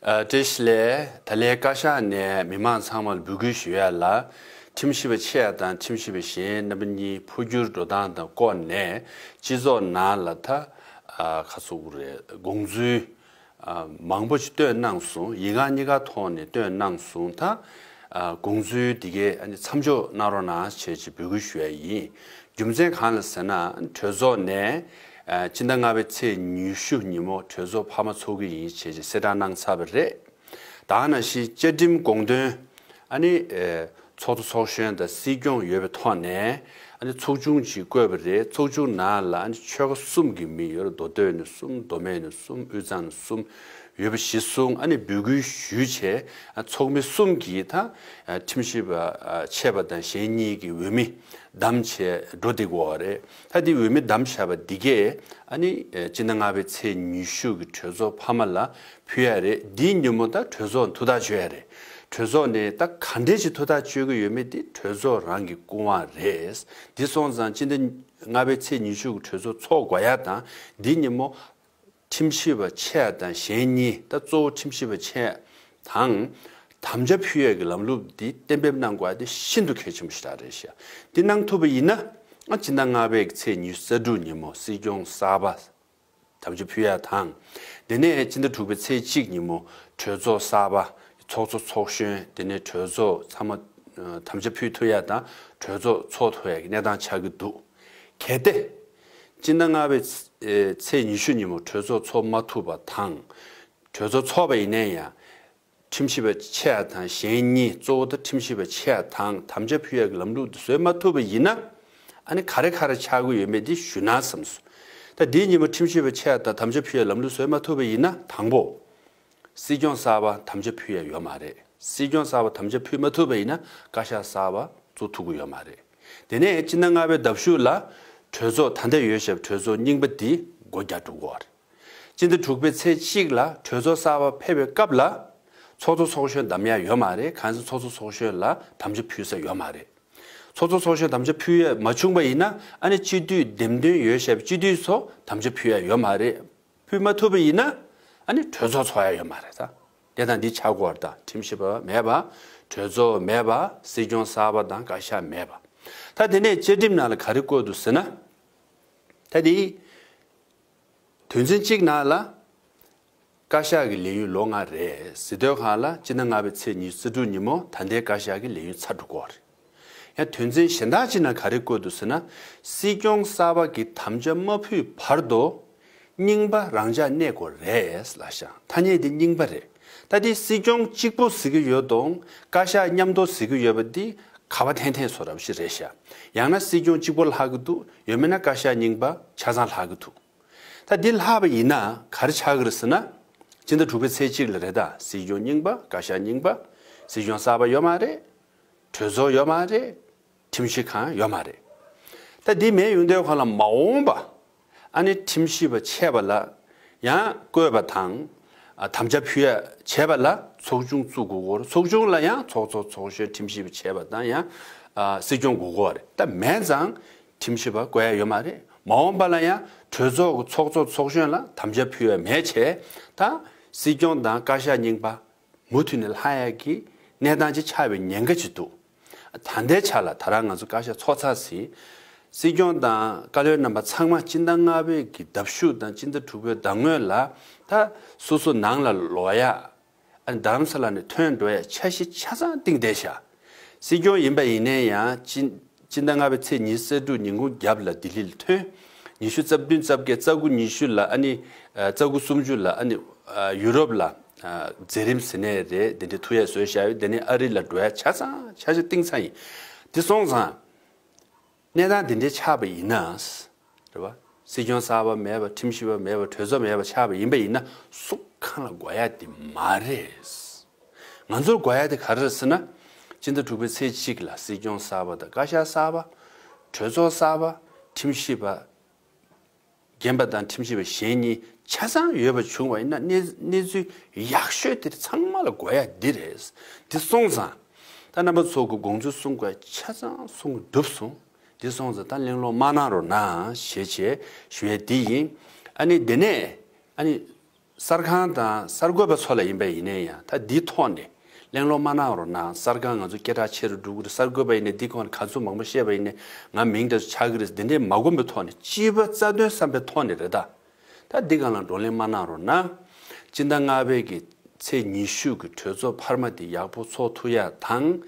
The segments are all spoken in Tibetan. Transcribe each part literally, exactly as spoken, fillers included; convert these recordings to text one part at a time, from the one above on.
ཨ། བཀྲ་ཤིས་བདེ་ལེགས། ད་ལན་བཀའ་ཤག་ནས་མི་མང་ཚང་མར་འབོད་སྐུལ་ཞུ་ཡ་ལ། ཁྲིམས་ཞིབ་པ་ཆེ་བ་དང་ཁྲིམས་ཞིབ་པ་གཞན་རྣམ་པ་གཉིས་འཕོ་འགྱུར་འགྲོ་སྟངས་དང་སྐོར་ནས་སྤྱི་ཚོགས་ནང་ལ་ད། ཨ། ག་ཚོད་རེད། དགོངས་ཚུལ། ཨ། མང་པོ་ཞིག་བཏོན་གནང་སོང་། ཡིག་ངག་གཉིས་ཀ་ཐོག་ནས་བཏོན་གནང་སོང་། ད། ཨ། དགོངས་ཚུལ་འདི་གའི་ཨ་ནི་མཚམས་འཇོག་གནང་རོགས་གནང་བྱས་ཅིག་འབོད་སྐུལ་ཞུ་ཡ་ཡིན། རྒྱུ་མཚན་གང་ལ་ཟེར་ན། གྲོས་ཚོགས་ནས། ཨ། སྤྱི་ཟླ་ལྔ་པའི་ཚེས་ཉི་ཤུ་ཉིན་མོ་གྲོས་ཚོགས་འཕར་མ་ཚོགས་ཀྱི་ཡིན་བྱས་ཅིག་གསལ་བསྒྲགས་གནང་ཚར་བ་རེད། ད་ག་ནང་བཞིན་བཅའ་ཁྲིམས་དགོངས་དོན། ཨ་ནི། ཨེ། ཚོགས་གཙོ་ཚོགས་གཞོན་དང་སྲིད་སྐྱོང་ཡོད་པའི་ཐོག་ནས། ཨ་ནི་ཚོགས་ཆུང་ཅིག་བསྐོས་པ་རེད། ཚོགས་ཆུང་ནང་ལ་ཨ་ནི་ཆོལ་ཁ་གསུམ་གྱི་མི་ཡོད། མདོ་སྟོད་ནས་གསུམ། མདོ་སྨད་ནས་གསུམ། དབུས་གཙང་ནས་གསུམ། ཡོད་པ་གཞི་བཟུང་ཨ་ནི་འབོད་སྐུལ་ཞུས་བྱས། ཨ། ཚོགས་མི་གསུམ་གྱིས་ད། ཨ། ཁྲིམས་ཞིབ་པ། ཨ། ཆེ་བ་དང་གཞན་གཉིས་ཀྱིས་འོས་མི་བདམས་བྱས་འགྲོ་བསྡད་ཀྱི་ཡོད་རེད། ད་འདི་འོས་མི་བདམས་བཞག་པ་འདི་གས་ཨ་ནི། ཨ། སྤྱི་ཟླ་ལྔ་པའི་ཚེས་ཉི་ཤུ་གི་གྲོས་ཚོགས་འཕར་མ་ལ་ཕུལ་ཡ་རེད། འདིའི་ཉིན་མོ་ད་གྲོས་ཚོགས་ཐུགས་ཐག་གཅོད་ཡ་རེད། གྲོས་ཚོགས་ནས་ད་ག་འདྲས་ཞིག་ཐུགས་ཐག་གཅོད་ཀྱི་ཡོད་མེད་དེ་གྲོས་ཚོགས་རང་གི་སྐུ་དབང་རེད། འདི་སོང་ཙང་སྤྱི་ཟླ་ལྔ་པའི་ཚེས་ཉི་ཤུ་གི་གྲོས་ཚོགས་འཚོགས་དགོས་ཡ་དང་། འདིའི་ཉིན་མོ་ཁྲིམས་ཞིབ་པ་ཆེ་བ་དང་གཞན་གཉིས། ད་གཙོ་བོ་ཁྲིམས་ཞིབ་པ་ཆེ་དང་དམ་བཅའ་ཕུལ་ཡས་ཀྱི་ལམ་ལུགས་འདི་གཏན་འབེབས་གནང་དགོས་ཡ་དེ་ཤིན་ཏུ་གལ་ཆེན་པོ་ཞིག་རེད་ཤག་འདི་གནང་ཐུབ་པ་ཡིན་ན། ཨ། སྤྱི་ཟླ་ལྔ་པའི་ཚེས་ཉི་ཤུ་རྩ་དྲུག་ཉིན་མོ་སྲིད་སྐྱོང་གསར་པ་དམ་བཅའ་ཕུལ་ཡ་དང་། དེ་ནས་སྤྱི་ཟླ་དྲུག་པའི་ཚེས་གཅིག་ཉིན་མོ་གྲོས་ཚོགས་གསར་པ། ཚོགས་གཙོ་ཚོགས་གཞོན། དེ་ནས་གྲོས་ཚོགས་ཚང་མ། ཨ། དམ་བཅའ་ཕུལ་ཐུབ་ཡ་དང་གྲོས་ཚོགས་ཚོགས་ཐུབ་ཡ་གི་གནས་སྟངས་ཆགས་ཀྱི་འདུག་གལ་ཏེ་སྤྱི་ཟླ་ལྔ་པའི་ཚེས་ཉི་ཤུ་ཉིན་མོ་གྲོས་ཚོགས་ཚོགས་མ་ཐུབ་པ་དང་། གྲོས་ཚོགས་ཚོགས་པ་ཡིན་ན་ཡང་། ཁྲིམས་ཞིབ་པ་ཆེ་བ་དང་གཞན་གཉིས། གཙོ་བོ་ད་ཁྲིམས་ཞིབ་པ་ཆེ་བ་དང་དམ་བཅའ་ཕུལ་ཡ་གི་ལམ་ལུགས་འདི་བཟོས་མ་ཐུབ་པ་ཡིན་ན། ཨ་ནི་ག་རེ་ག་རེ་ཆགས་ཀྱི་ཡོད་མེད་འདི་ཞུ་ན་བསམ་སོང་། ད་འདིའི་ཉིན་མོ་ཁྲིམས་ཞིབ་པ་ཆེ་བ་དང་དམ་བཅའ་ཕུལ་ཡ་ལམ་ལུགས་བཟོས་མ་ཐུབ་པ་ཡིན་ན། དང་པོ། སྲིད་སྐྱོང་གསར་པ་དམ་བཅའ་ཕུལ་ཡ་ཡོད་མ་རེད། སྲིད་སྐྱོང་གསར་པ་དམ་བཅའ་ཕུལ་མ་ཐུབ་པ་ཡིན་ན་བཀའ་ཤག་གསར་པ་བཙུགས་ཐུབ་ཀྱི་ཡོད་མ་རེད། དེ་ནས་སྤྱི་ཟླ་ལྔ་པའི་ཟླ་གཞུག་ལ་གྲོས་ཚོགས། ད་ལྟ་ཡོད་བཞག་པའི་གྲོས་ཚོགས་རྙིང་པ་འདི་སྒོ་རྒྱག་འགྲོ་གི་ཡོད་རེད། སྤྱི་ཟླ་དྲུག་པའི་ཚེས་གཅིག་ལ་གྲོས་ཚོགས་གསར་པ་ཕེབས་པའི་སྐབས་ལ་ཚོགས་གཙོ་ཚོགས་གཞོན་བདམས་ཡ་ཡོད་མ་རེད། གང་ཟེར་ཚོགས་གཙོ་ཚོགས་གཞོན་ལ་དམ་བཅའ་ཕུལ་ས་ཡོད་མ་རེད། ཚོགས་གཙོ་ཚོགས་གཞོན་དམ་བཅའ་ཕུལ་ཡ་མ་བྱུང་པ་ཡིན་ན། ཨ་ནི་སྤྱི་འཐུས་འདེམས་ཐོན་ཡོད་བཞག་པའི་སྤྱི་འཐུས་ཚོ་དམ་བཅའ་ཕུལ་ཡ་ཡོད་མ་རེད། ཕུལ་མ་ཐུབ་པ་ཡིན་ན། ཨ་ནི་གྲོས་ཚོགས་ཚོགས་ཡ་ཡོད་མ་རེད། ད་དེ་དང་འདི་ཆགས་ཀྱི་ཡོད་རེད། ད་ཁྲིམས་ཞིབ་པ་མེད་པ། གྲོས་ཚོགས་མེད་པ། སྲིད་སྐྱོང་གསར་པ་དང་བཀའ་ཤག་མེད་པ། ད་དེ་ནས་བཅའ་ཁྲིམས་ནང་ལ་ག་རེ་བཀོད་འདུག་ཟེར་ན། ད་དེ་དོན་ཚན་གཅིག་ནང་ལ། བཀའ་ཤག་གི་ལས་ཡུན་ལོ་ལྔ་རེད་ཟེར་དུས་སྒང་ལ། སྤྱི་ཟླ་ལྔ་པའི་ཚེས་ཉི་ཤུ་རྩ་དྲུག་ཉིན་མོ་ད་ལྟའི་བཀའ་ཤག་གི་ལས་ཡུན་ཚར་འགྲོ་གི་ཡོད་རེད། ཡང་དོན་ཚན་གཞན་དག་ཅིག་ནང་ག་རེ་བཀོད་འདུག་ཟེར་ན། སྲིད་སྐྱོང་གསར་པ་གིས་དམ་བཅའ་མ་ཕུལ་བར་དུ་རྙིང་པ་རང་འཇགས་གནས་དགོས་རེད་ལབ་ཤག་ཐ་སྙད་དེ་རྙིང་པ་རེད། ད་དེ་སྲིད་སྐྱོང་གཅིག་པོ་ཟེར་གྱི་ཡོད་དང་བཀའ་ཤག་མཉམ་དུ་ཟེར་གྱི་ཡོད་པ་འདི་ཁ་བ་འཐེན་འཐེན་བཟོ་འདྲ་ཞིག་རེད་ཤག་ཡང་ན་སྲིད་སྐྱོང་གཅིག་པོ་ལྷག་གི་འདུག་ཡང་མིན་ན་བཀའ་ཤག་རྙིང་པ་ཆ་ཚང་ལྷག་གི་འདུག་ད་འདི་ལྷག་པ་ཡིན་ན་ག་རེ་ཆགས་ཀྱི་རེད་ཟེར་ན། སྤྱི་ཟླ་དྲུག་པའི་ཚེས་གཅིག་ལ་རེད། ད་སྲིད་སྐྱོང་རྙིང་པ། བཀའ་ཤག་རྙིང་པ། སྲིད་སྐྱོང་གསར་པ་ཡོད་མ་རེད། གྲོས་ཚོགས་ཡོད་མ་རེད། ཁྲིམས་ཞིབ་ཁང་ཡོད་མ་རེད། ད་འདི་མེད་ཡོང་དུས་སྒང་ལ་མ་འོངས་པ། ཨ་ནི་ཁྲིམས་ཞིབ་པ་ཆེ་བ་ལ་ཡང་བསྐོས་པ་དང་། ཨ། དམ་བཅའ་ཕུལ་ཡ་བྱས་པ་ལ་ཚོགས་ཆུང་བཙུགས་དགོས་ཀྱི་ཡོད་རེད། ཚོགས་ཆུང་ལ་ཡང་ཚོགས་གཙོ་ཚོགས་གཞོན་ཁྲིམས་ཞིབ་པ་ཆེ་བ་དང་ཡང་། ཨ། སྲིད་སྐྱོང་དགོས་ཀྱི་ཡོད་རེད། ད་མེད་ཙང་ཁྲིམས་ཞིབ་པ་བསྐོ་ཡ་ཡོད་མ་རེད། མ་འོངས་པ་ལ་ཡང་གྲོས་ཚོགས་ཀྱི་ཚོགས་གཙོ་ཚོགས་གཞོན་ལ་དམ་བཅའ་ཕུལ་ཡ་མེད་བྱས། ད་སྲིད་སྐྱོང་དང་བཀའ་ཤག་རྙིང་པ་མུ་མཐུད་ནས་ལྷག་ཡ་གི་གནས་སྟངས་ཅིག་ཆགས་པའི་ཉེན་ཁ་ཅིག་འདུག་ད་ལྟའི་ཆ་ལ་ད་རང་ང་ཚོ་བཀའ་ཤག་ཚོགས་ཚར་ཟིན། སྲིད་སྐྱོང་དང་བཀའ་བློན་རྣམ་པ་ཚང་མ་སྤྱི་ཟླ་ལྔ་པའི་གི་ཟླ་གཞུག་དང་སྤྱི་ཟླ་དྲུག་པའི་ཟླ་སྔོན་ལ་ད་སོ་སོ་ནང་ལ་ལོག་ཡ། ཨ་ནི་རྡ་རམ་ས་ལ་ནས་ཐོན་འགྲོ་ཡ་འཆར་གཞི་ཆ་ཚང་བཏིང་བསྡད་ཤག་སྲིད་སྐྱོང་ཡིན་པ་ཡིན་ནའི་ཡང་སྤྱི་སྤྱི་ཟླ་ལྔ་པའི་ཚེས་ཉི་ཤུ་རྩ་དྲུག་ཉིན་གུང་རྒྱབ་ལ་ལྡི་ལི་ལ་ཐོན། ཉི་ཤུ་རྩ་བདུན་རྩ་བརྒྱད་རྩ་དགུ་ཉི་ཤུ་ལ་ཨ་ནི། ཨ། རྩ་དགུ་སུམ་ཅུ་ལ་ཨ་ནི། ཨ། ཡུ་རོབ་ལ། ཨ། མཛད་རིམ་ཟེར་ནའི་རེད། དེ་འདྲའི་ཐུག་ཡ་བཟོས་བཞག་ཡོད། དེ་ནས་ཨ་རི་ལ་འགྲོ་ཡ་ཆ་ཚང་འཆར་གཞི་བཏིང་ཚར་ཡིན། དེ་སོང་ཙང་། གནས་སྟངས་དེ་འདྲའི་ཆགས་པ་ཡིན་ན། རེད་བ། སྲིད་སྐྱོང་གསར་པ་མེད་པ། ཁྲིམས་ཞིབ་པ་མེད་པ། གྲོས་ཚོགས་མེད་པ་ཆགས་པ་ཡིན་པ་ཡིན་ན་སུ་གང་ལ་དགོས་ཡ་དེ་མ་རེད། ང་ཚོར་དགོས་ཡ་དེ་ག་རེ་རེད་ཟེར་ན། སྤྱི་ཟླ་དྲུག་པའི་ཚེས་གཅིག་ལ་སྲིད་སྐྱོང་གསར་པ་དང་བཀའ་ཤག་གསར་པ། གྲོས་ཚོགས་གསར་པ། ཁྲིམས་ཞིབ་པ། རྒན་པ་དང་ཁྲིམས་ཞིབ་པ་གཞན་གཉིས་ཆ་ཚང་ཡོད་པ་བྱུང་བ་ཡིན་ན། གནས་གནས་ཚུལ་ཡག་ཤོས་དེ་ཚང་མ་ལ་དགོས་ཡ་འདི་རེད། འདི་སོང་ཙང་། ད་རྣམ་པ་ཚོ་གི་དགོངས་ཚུལ་གསུང་དགོས་ཡ་ཆ་ཚང་གསུང་གི་འགྲུབ་སོང་། འདི་སོང་ཙང་ད་གླེང་སློང་མ་གནང་རོགས་གནང་ཞེས་བྱས་ཞུ་ཡ་འདི་ཡིན། ཨ་ནི་དེ་ནས་ཨ་ནི། གསར་ཁང་དང་གསར་འགོད་པ་ཚོ་ལ་ཡིན་པ་ཡིན་ནའི་ཡང་ད་འདིའི་ཐོག་ནས་གླེང་སློང་མ་གནང་རོགས་གནང་། གསར་ཁང་ང་ཚོ་སྐད་གྲགས་ཆེ་རུ་འགྲོ་གི་རེད། གསར་འགོད་པ་ཡིན་ནའི་འདི་སྐོར་ནས་ག་ཚོད་མང་པོ་བཤད་པ་ཡིན་ནའི་ང་མིང་འདྲ་ཚོ་ཆགས་ཀྱི་རེད། འདི་འདྲའི་མ་གོམས་པའི་ཐོག་ནས་སྤྱི་པ་རྩ་དོན་བསམ་པའི་ཐོག་ནས་རེད་ད། ད་འདི་སྒང་ལ་བགྲོ་གླེང་མ་གནང་རོགས་གནང་། སྤྱི་ཟླ་ལྔ་པའི་གི་ཚེས་ཉི་ཤུ་གི་གྲོས་ཚོགས་འཕར་མ་འདི་ཡག་པོ་ཚོགས་ཐུབ་ཡ་དང་།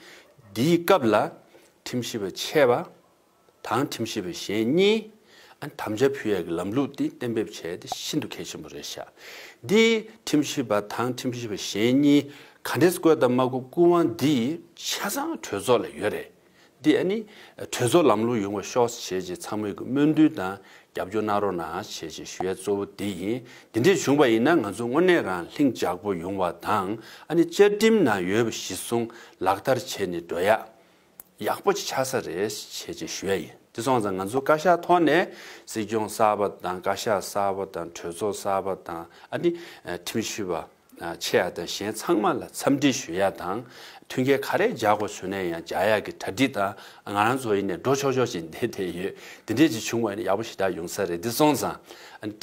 འདིའི་སྐབས་ལ་ཁྲིམས་ཞིབ་པ་ཆེ་བ་དང་ཁྲིམས་ཞིབ་པ་གཞན་གཉིས་ཨ་དམ་བཅའ་ཕུལ་ཡ་གི་ལམ་ལུགས་འདི་གཏན་འབེབས་བྱས་ཏེ་ཤིན་ཏུ་གལ་ཆེན་པོ་རེད་ཤག། འདི་ཁྲིམས་ཞིབ་པ་དང་ཁྲིམས་ཞིབ་པ་གཞན་གཉིས་ག་འདྲས་བསྐོས་དང་མ་བསྐོས་སྐུ་དབང་འདི་ཆ་ཚང་གྲོས་ཚོགས་ལ་ཡོད་རེད། འདི་ཨ་ནི་གྲོས་ཚོགས་ལམ་ལུགས་ཡོང་བ་ཤོག་ཅེས་བྱས་ཚང་མས་ཀྱི་སྨོན་འདུན་དང་རྒྱབ་སྐྱོར་གནང་རོགས་གནང་ཞེས་བྱས་ཞུ་ཡ་གཙོ་བོ་འདི་ཡིན། འདི་འདྲས་བྱུང་བ་ཡིན་ན་ང་ཚོ་དངོས་གནས་རང་ལྷིང་འཇགས་པོ་ཡོང་བ་དང་ཨ་ནི་བཅའ་ཁྲིམས་ནང་ཡོད་པ་གཞི་བཟུང་ལག་བསྟར་བྱས་ནས་འགྲོ་ཡ་ཡག་པོ་ཅིག་ཆགས་ས་རེད་ཞེས་བྱས་ཞུ་ཡ་ཡིན། དེ་སོང་ཙང་ང་ཚོ་བཀའ་ཤག་ཐོག་ནས་སྲིད་སྐྱོང་གསར་པ་དང་བཀའ་ཤག་གསར་པ་དང་གྲོས་ཚོགས་གསར་པ་དང་ཨ་ནི་ཁྲིམས་ཞིབ་པ་ཆེ་ཡ་དང་གཞན་ཚང་མ་ལ་འཚམས་འདྲི་ཞུ་ཡ་དང་། མཐུན་རྐྱེན་ག་རེ་སྦྱར་དགོས་བྱུང་ན་ཡང་སྦྱར་ཡ་གི་གྲ་སྒྲིག་དང་། ང་རང་ཚོ་ཡིན་ནས་འགྲོ་ཆོག་ཆོག་ཅིག་བསྡད་བསྡད་ཡོད། དེ་འདྲས་ཅིག་བྱུང་བ་ཡིན་ན་ཡག་པོ་ཞེ་དྲག་ཡོང་ས་རེད། འདི་སོང་ཙང་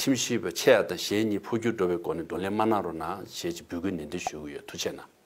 ཁྲིམས་ཞིབ་པ་ཆེ་ཡ་དང་གཞན་གཉིས་འཕོ་འགྱུར་འགྲོ་བའི་སྒོ་ནས་བགྲོ་གླེང་མ་གནང་རོགས་གནང་ཞེས་ཅིག་འབོད་སྐུལ་ནན་ཏན་ཞུ་གི་ཡོད། ཐུགས་རྗེ་གནང་།